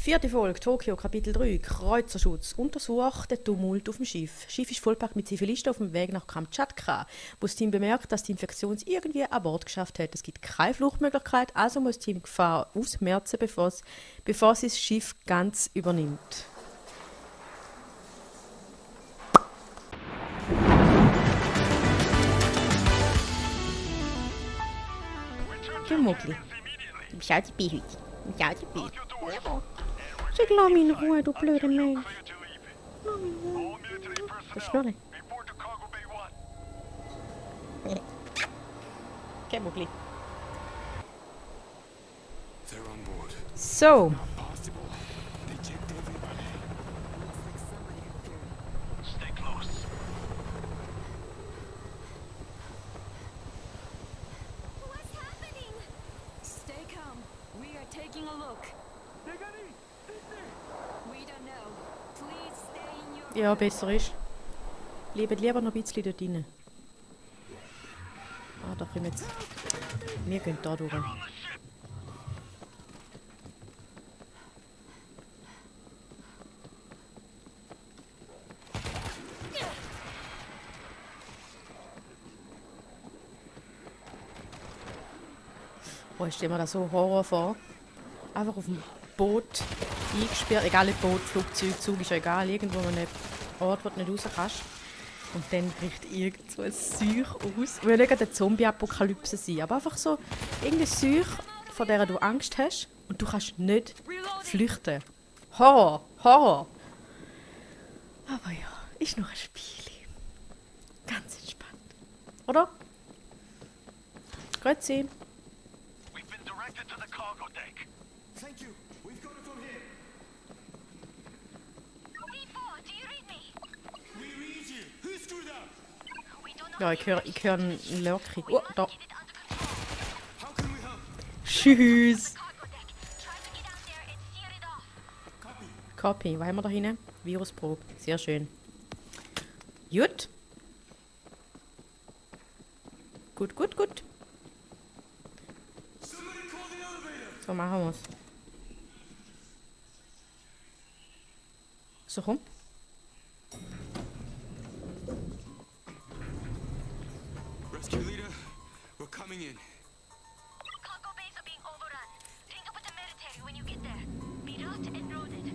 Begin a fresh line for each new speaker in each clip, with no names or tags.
Vierte Folge, Tokio, Kapitel 3, Kreuzerschutz, untersucht den Tumult auf dem Schiff. Das Schiff ist vollpackt mit Zivilisten auf dem Weg nach Kamtschatka, wo das Team bemerkt, dass die Infektion es irgendwie an Bord geschafft hat. Es gibt keine Fluchtmöglichkeit, also muss das Team Gefahr ausmerzen, bevor es das Schiff ganz übernimmt. Du Muggli. Schau die Bi heute. Schau die Bi. Ja. Lass mich in Ruhe, du blöder Mensch. Lass mich in Ruhe. Das Schnulle. Okay, Muggli. So. Ja, besser ist. Bleibt lieber noch ein bisschen dort rein. Ah, da kommen jetzt. Wir gehen da durch. Oh, ich stelle mir da so Horror vor. Einfach auf dem Boot eingesperrt, egal ob Boot, Flugzeug, Zug, ist ja egal, irgendwo an einem Ort, wo du nicht raus kannst. Und dann bricht irgend so ein Seuch aus. Ich will nicht eine Zombie-Apokalypse sein, aber einfach so irgendein Seuch, vor der du Angst hast und du kannst nicht flüchten. Horror, Horror. Aber ja, ist noch ein Spiel. Ganz entspannt. Oder? Grüezi. Ja, ich höre einen Lurkrieg. Oh, da. Tschüss. Copy. Was haben wir da hinten? Virusprobe. Sehr schön. Gut. Gut, gut, gut. So machen wir's. So, komm.
Rescue leader, we're coming in.
Cargo bays are being overrun. Link up with the military when you get there. Be route and loaded.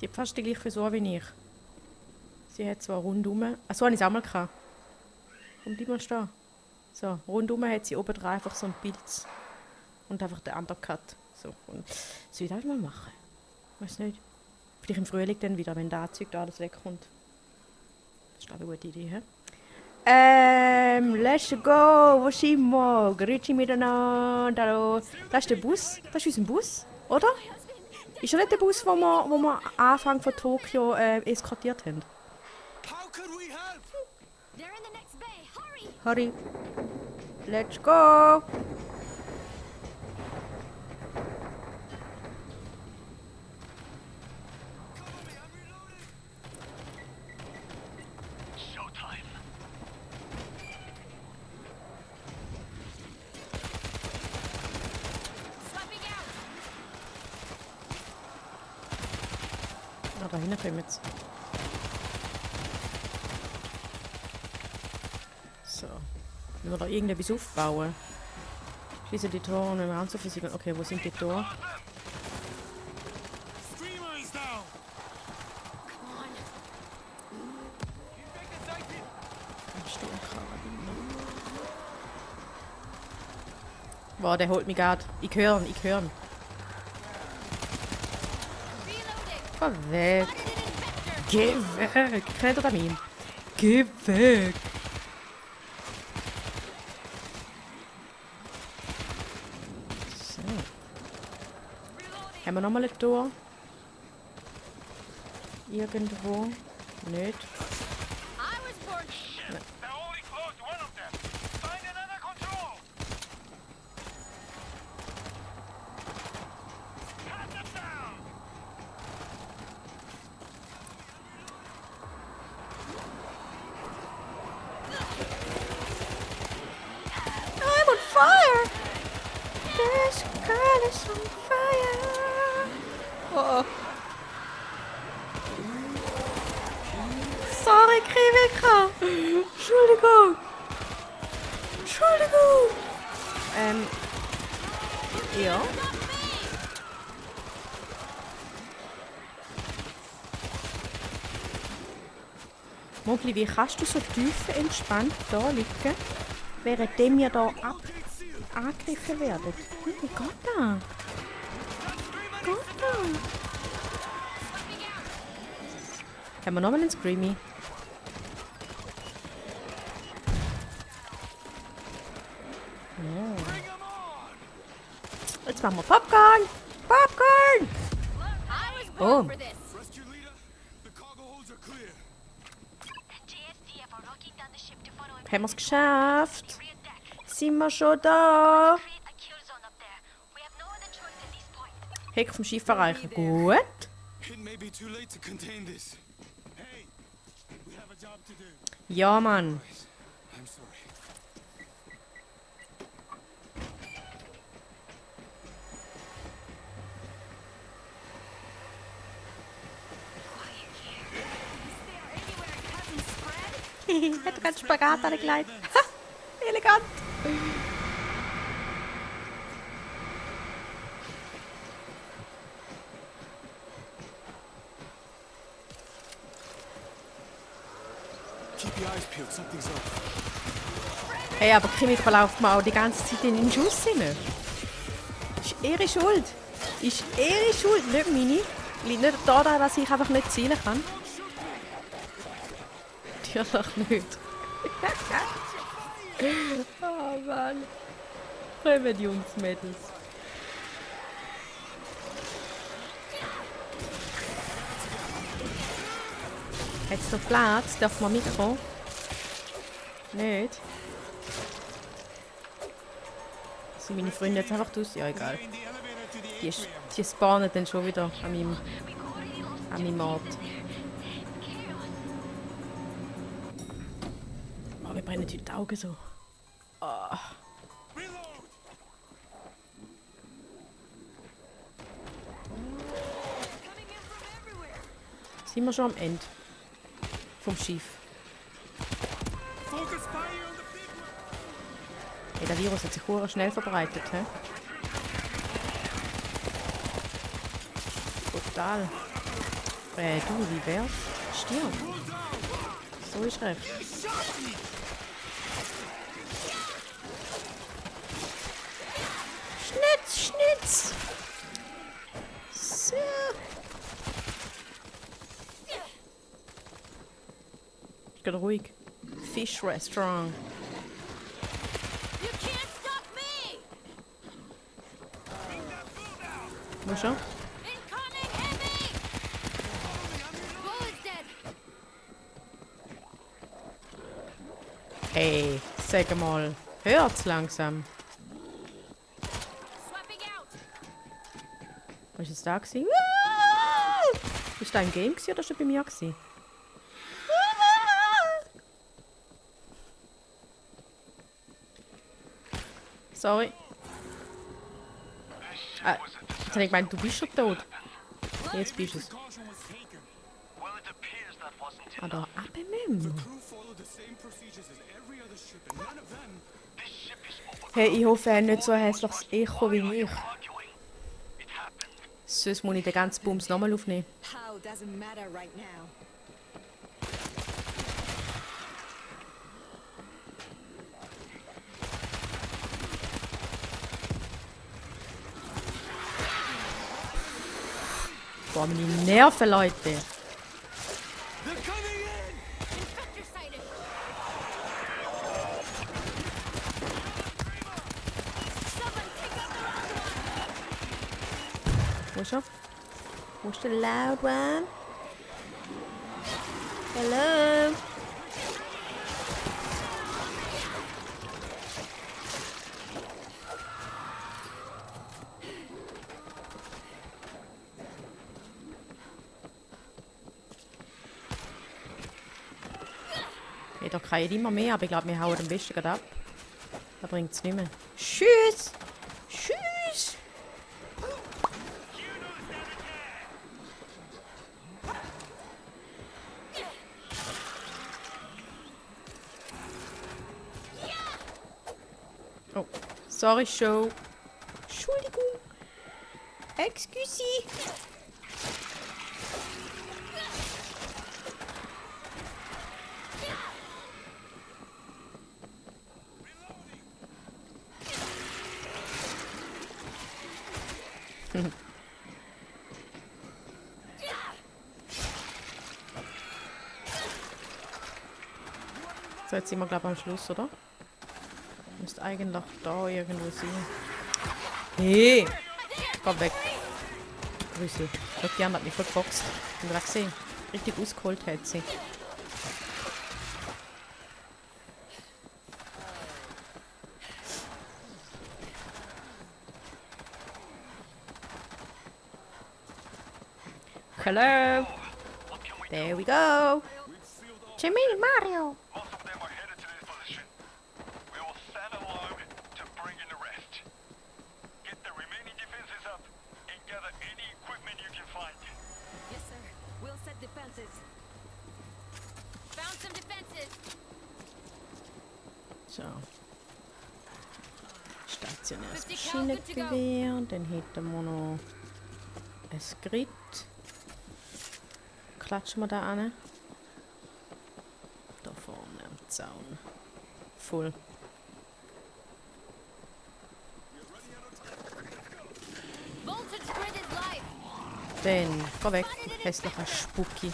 Die hat fast die gleiche Frisur wie ich. Sie hat zwar rundum... Ach so, habe ich es auch mal gehabt. Komm, bleib mal stehen. So, rundum hat sie oben dran einfach so ein Pilz. Und einfach den Undercut. So, und das will ich auch mal machen. Weiß nicht. Vielleicht im Frühling dann wieder, wenn der Anzug da alles wegkommt. Das ist glaube ich eine gute Idee, hä? Let's go! Wo sind wir? Grüezi miteinander. Hallo. Das ist der Bus. Das ist unser Bus, oder? Ist ja nicht der Bus, wo wir Anfang von Tokio eskortiert haben.
How could we help?
They're in the next bay. Hurry!
Hurry. Let's go!
Showtime.
Swapping out!
Ah, da hinten kommen jetzt. So. Müssen wir da irgendetwas aufbauen? Schließen die Tore und wenn wir anzuversiegen. Okay, wo sind die Tore?
Screamer is down.
Come on!
Wow, der holt mich gerade. Ich höre ihn, ich höre ihn.
Reloading!
Geh weg.
Spotted an infector!
Geh weg. Kennt ihr das Meme? Geh weg. So. Haben wir nochmal ein Tor? Irgendwo? Nicht.
I was born...
They only closed one of them. Find another control. Cut them down.
fire! This girl is on fire! Oh. Sorry, Krivika! Entschuldigung! Entschuldigung! Ja. Mogli, wie kannst du so tiefenentspannt da liegen, während wir da angegriffen werden? Wie geht das? Geht das? Haben wir nochmal einen Screamy? Oh. Jetzt machen wir Popcorn! Popcorn! Oh.
Rescue leader, the cargo holds are clear.
JSTF are rocking down the ship to follow him.
Haben wir es geschafft?
Rear deck.
Sind wir schon da?
Create a kill zone up there. We have no other choice at this point.
Heck vom Schiff erreichen. Gut.
It may be too late to contain this. Hey, we have a job to do.
Ja, Mann.
I'm sorry.
Hat gerade Spagat angelegt. Ha! Elegant.
Keep your eyes peeled, something's up.
Hey, aber Kimiko läuft mir auch die ganze Zeit in den Schuss rein. Ist ihre Schuld. Ist ihre Schuld, nicht meine. Liegt nicht daran, dass ich einfach nicht zielen kann. Natürlich nicht. Oh Mann. Kommen Jungs, Mädels. Hat es noch Platz? Darf man mitkommen? Nicht? Sind meine Freunde jetzt einfach aus? Ja, egal. Die spawnen dann schon wieder an meinem Ort. Oh, mir brennen die Augen so. Oh. Sind wir schon am Ende vom Schiff?
Focus fire on the big one.
Hey, der Virus hat sich sehr schnell verbreitet. He? Total. Du, wie wär's? Stirb. So ist recht. Schnitz, Schnitz! So. Geht ruhig. Fish Restaurant.
You can't stop me!
Wo schon?
Incoming heavy! Bull is dead.
Hey, sag mal, hört's langsam.
Swapping out.
Was war es da? Gewesen? Ist da im Game gewesen, oder schon bei mir? Gewesen? Sorry. Jetzt habe ich gemeint, du bist schon tot. Jetzt bist du es.
Caution was taken. Well, it appears that wasn't
Ah, da abnehmen.
Crew followed the same procedures as every other ship, and none of them.
This ship is over
Hey, ich hoffe, er hat nicht so ein hässliches Echo wie ich.
arguing. It happened.
Sonst muss ich den ganzen Bums nochmal aufnehmen.
How doesn't matter right now.
Boah, meine Nerven, Leute.
They're coming in!
Infector sighted. Someone take out the wrong one.
Wo ist er? Wo ist der Loud One? Hello? Okay, da kreien immer mehr, aber ich glaube, wir hauen am besten gerade ab. Da bringt es nicht mehr. Tschüss! Tschüss! Oh, sorry, Show. Entschuldigung. Excuse. So, jetzt sind wir, glaube ich, am Schluss, oder? Müsste eigentlich da irgendwo sein. Hey! Komm weg. Grüße. Schau, die hat mich verboxt. Habt ihr gesehen? Richtig ausgeholt hat sie. Hello! There we go! Jimmy, Mario!
Most of them are headed to this position. We will stand alone to bring in the rest. Get the remaining defenses up and gather any equipment you can find.
Yes, sir. We'll set defenses.
Found some defenses.
So. Stationäres Maschinengewehr. Dann hätten wir noch ein Grid. Klatschen wir da an. Da vorne am Zaun. Voll.
Voltage grid is live.
Dann, geh weg, du hässlicher Spucki.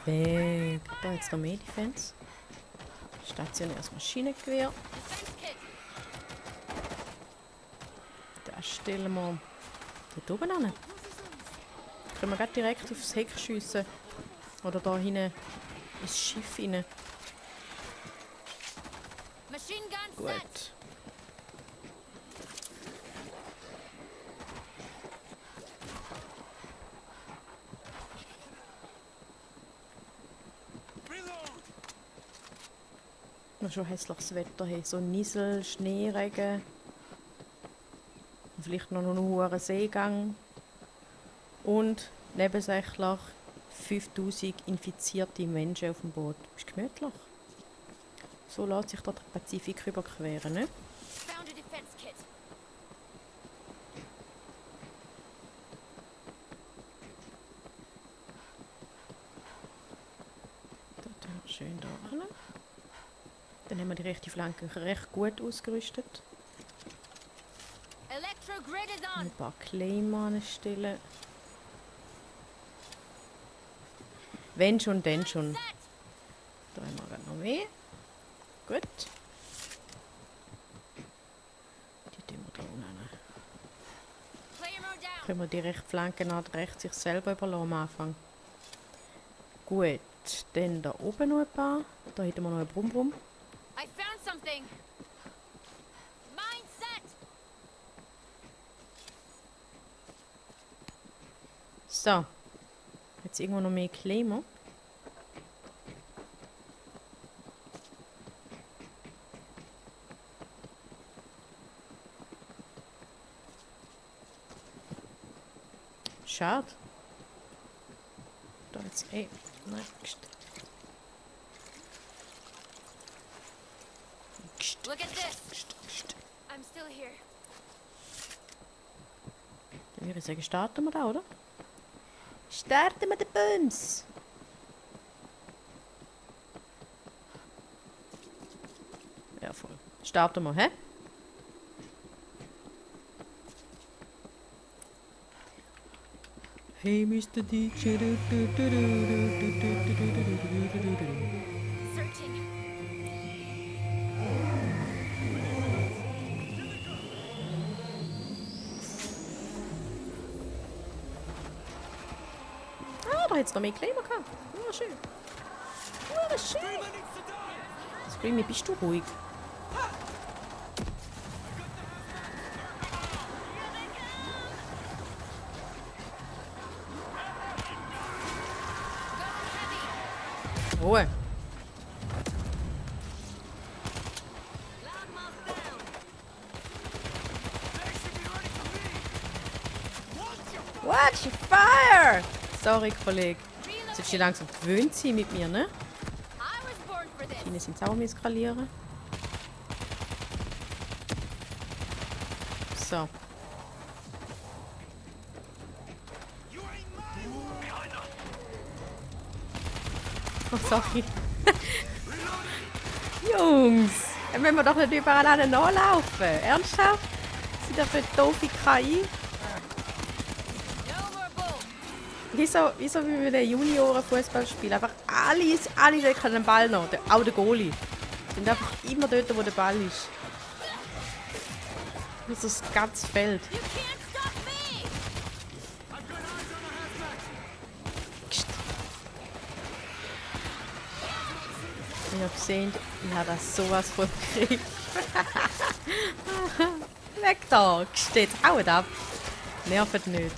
Geh weg. Da jetzt noch mehr Defense. Stationäres Maschinengewehr.
Defense kit.
Das stellen wir dort oben an. Können wir gerade direkt aufs Heck schiessen. Oder da hinten ins Schiff rein.
Machine gun set.
Gut. Noch schon hässliches Wetter hier. So Niesel, Schneeregen. Und vielleicht noch einen hohen Seegang. Und nebensächlich 5000 infizierte Menschen auf dem Boot. Ist gemütlich. So lässt sich da der Pazifik überqueren, ne?
Found a defense kit.
Da tun wir schön da hin. Dann haben wir die rechte Flanke recht gut ausgerüstet.
Electro grid is on.
Ein paar Claymore stellen. Wenn schon, denn schon.
Set.
Da haben wir gerade noch mehr. Gut. Die tun wir da unten hin.
Player mode down.
Können wir die rechte Flanke nach rechts sich selber überlassen am Anfang. Gut. Dann da oben noch ein paar. Da hätten wir noch ein Brumm-Brumm.
I found something. Mine set.
So. Jetzt irgendwo noch mehr Claymore. Schade. Da jetzt next.
Look at this. I'm still here.
Dann würde ich sagen, starten wir da, oder? Starten wir den Bums! Ja, voll. Starten wir, hä? Hey, Mr. DJ.
Searching.
Ah, da hat es noch mehr Claymore gehabt. Ja, schön. Ja, schön. Screamy, bist du ruhig? Ruhe. Taking fire! Sorry, Kollege. Solltest du langsam gewöhnt sein mit mir, ne?
I was born for this.
Deine sind sauer am Eskalieren. So. Oh, sorry. Jungs, dann müssen wir doch nicht überall nachlaufen. Ernsthaft? Sind das für doofe KI?
No more bull.
Wieso wie wir den Junioren-Fußball spielen? Einfach alle decken den Ball noch. Auch der Goalie. Sind einfach immer dort, wo der Ball ist. Das ist das ganze Feld.
You can't stop me.
Psst. Ich habe gesehen, ich habe das sowas von gekriegt. Weg da! Steht, haut ab! Nervt nicht.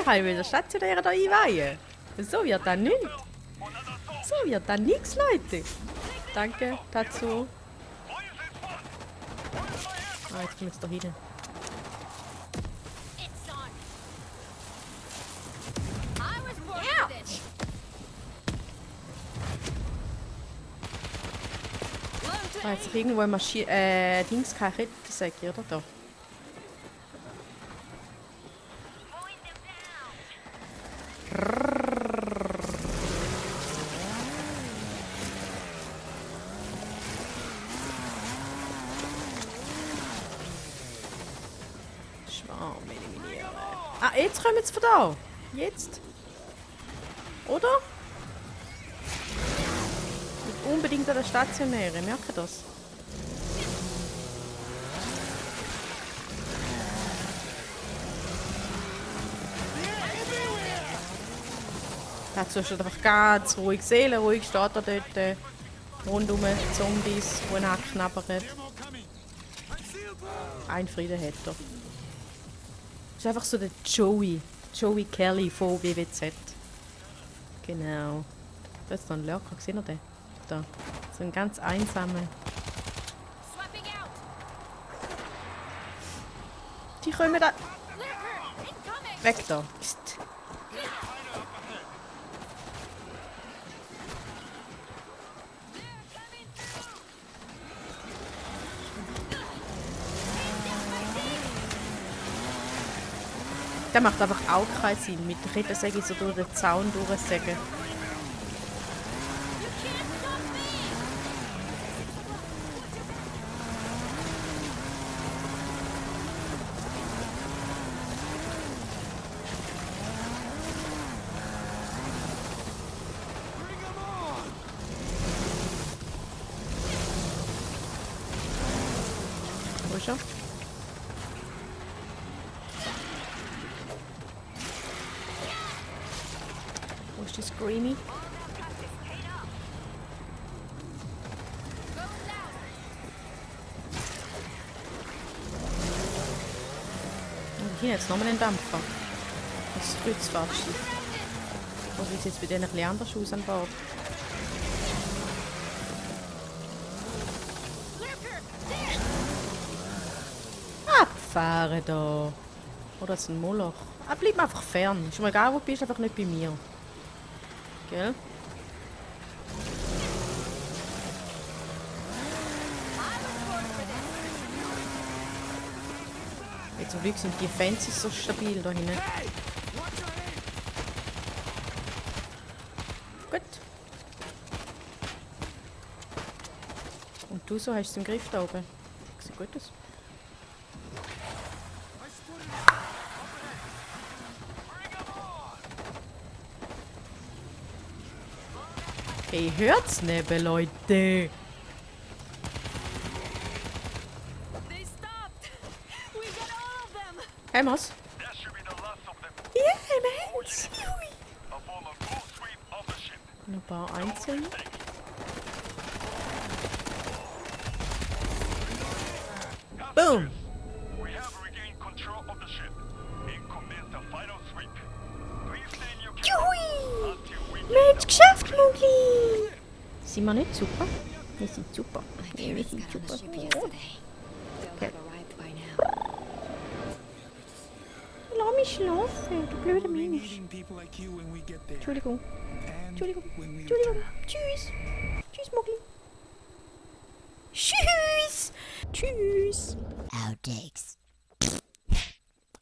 Ich will wieder stationär hier einweihen. So wird das nicht. So wird das nichts, Leute. Danke dazu. Ah, jetzt kommen wir da hin.
It's on. I was born for this.
Ah, jetzt irgendwo ein Dings keine Kettensäge, oder? Da.
Mowing them down.
Schwarm eliminieren. Ah, jetzt kommen sie von da. Jetzt. Oder? Nicht unbedingt an der Stationäre, merkt ihr das? Dazu ist er einfach ganz ruhig, seelenruhig steht er dort. Rundum Zombies, die ihn anknabbern.
Ammo coming. I see a bomb.
Ein Frieden hat er. Das ist einfach so der Joey Kelly von WWZ. Genau. Da ist noch ein Lurker, gesehen ihr den? Da. So ein ganz einsamer.
Swapping out.
Die kommen da
Lurker, incoming.
weg da. Psst. Der macht einfach auch keinen Sinn. Mit der Kettensäge so durch den Zaun durchsägen.
You can't stop me.
Bring them on.
Wo ist er? Wo ist die Screamy? Und hier jetzt nochmal einen Dampfer. Das Kreuzfahrtschiff. Oder sieht es jetzt bei denen ein bisschen anders aus an Bord? Abfahren da! Oder ist ein Moloch? Ah, bleib mir einfach fern. Ist mir egal, wo du bist, einfach nicht bei mir. Gell? Jetzt zum Glück sind die Fences so stabil da hinten. Gut. Und du so hast du den Griff da oben. Sieht gut aus. Hey, hört's neben, Leute!
They stopped. We got all of them.
Haben wir's?
That should be the last of them.
Ja, wir haben's!
A form of full sweep of the ship.
Noch ein paar einzelne. Boom!
We have regained control of the
Mowgli! Sind wir nicht super? Wir sind super.
My
Wir
parents
sind
got on the
super.
ship yesterday. They'll
Okay.
have arrived by now.
Lass mich schlafen, du blöder
We'll be
Mensch.
needing people like you when we get there.
Entschuldigung.
And
Entschuldigung.
when we
Entschuldigung.
return.
Tschüss. Tschüss, Mowgli. Tschüss. Tschüss.
Outtakes.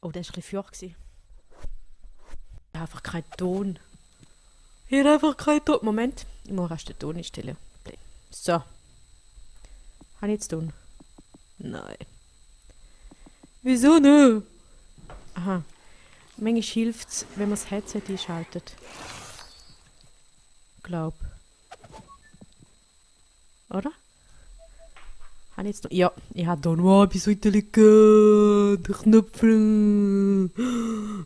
Oh, das war ein bisschen feucht. Ich habe einfach keinen Ton. Ich habe einfach keinen Ton. Moment, ich muss erst den Ton einstellen. So. Habe ich jetzt Ton? Nein. Wieso nicht? Aha. Manchmal hilft es, wenn man das Headset einschaltet. Glaub. Oder? Habe ich jetzt noch? Ja, ich habe da noch etwas liegen. Der Knöpfel.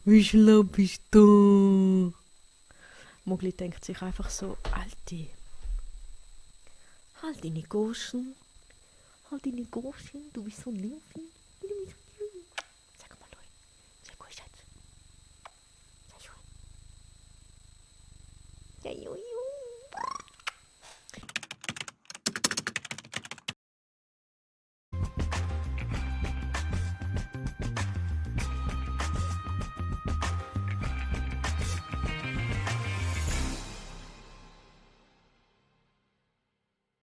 Wie schlau bist du? Mowgli denkt sich einfach so, Alte. Halt deine Goschen. Halt deine Goschen, du bist so nervig.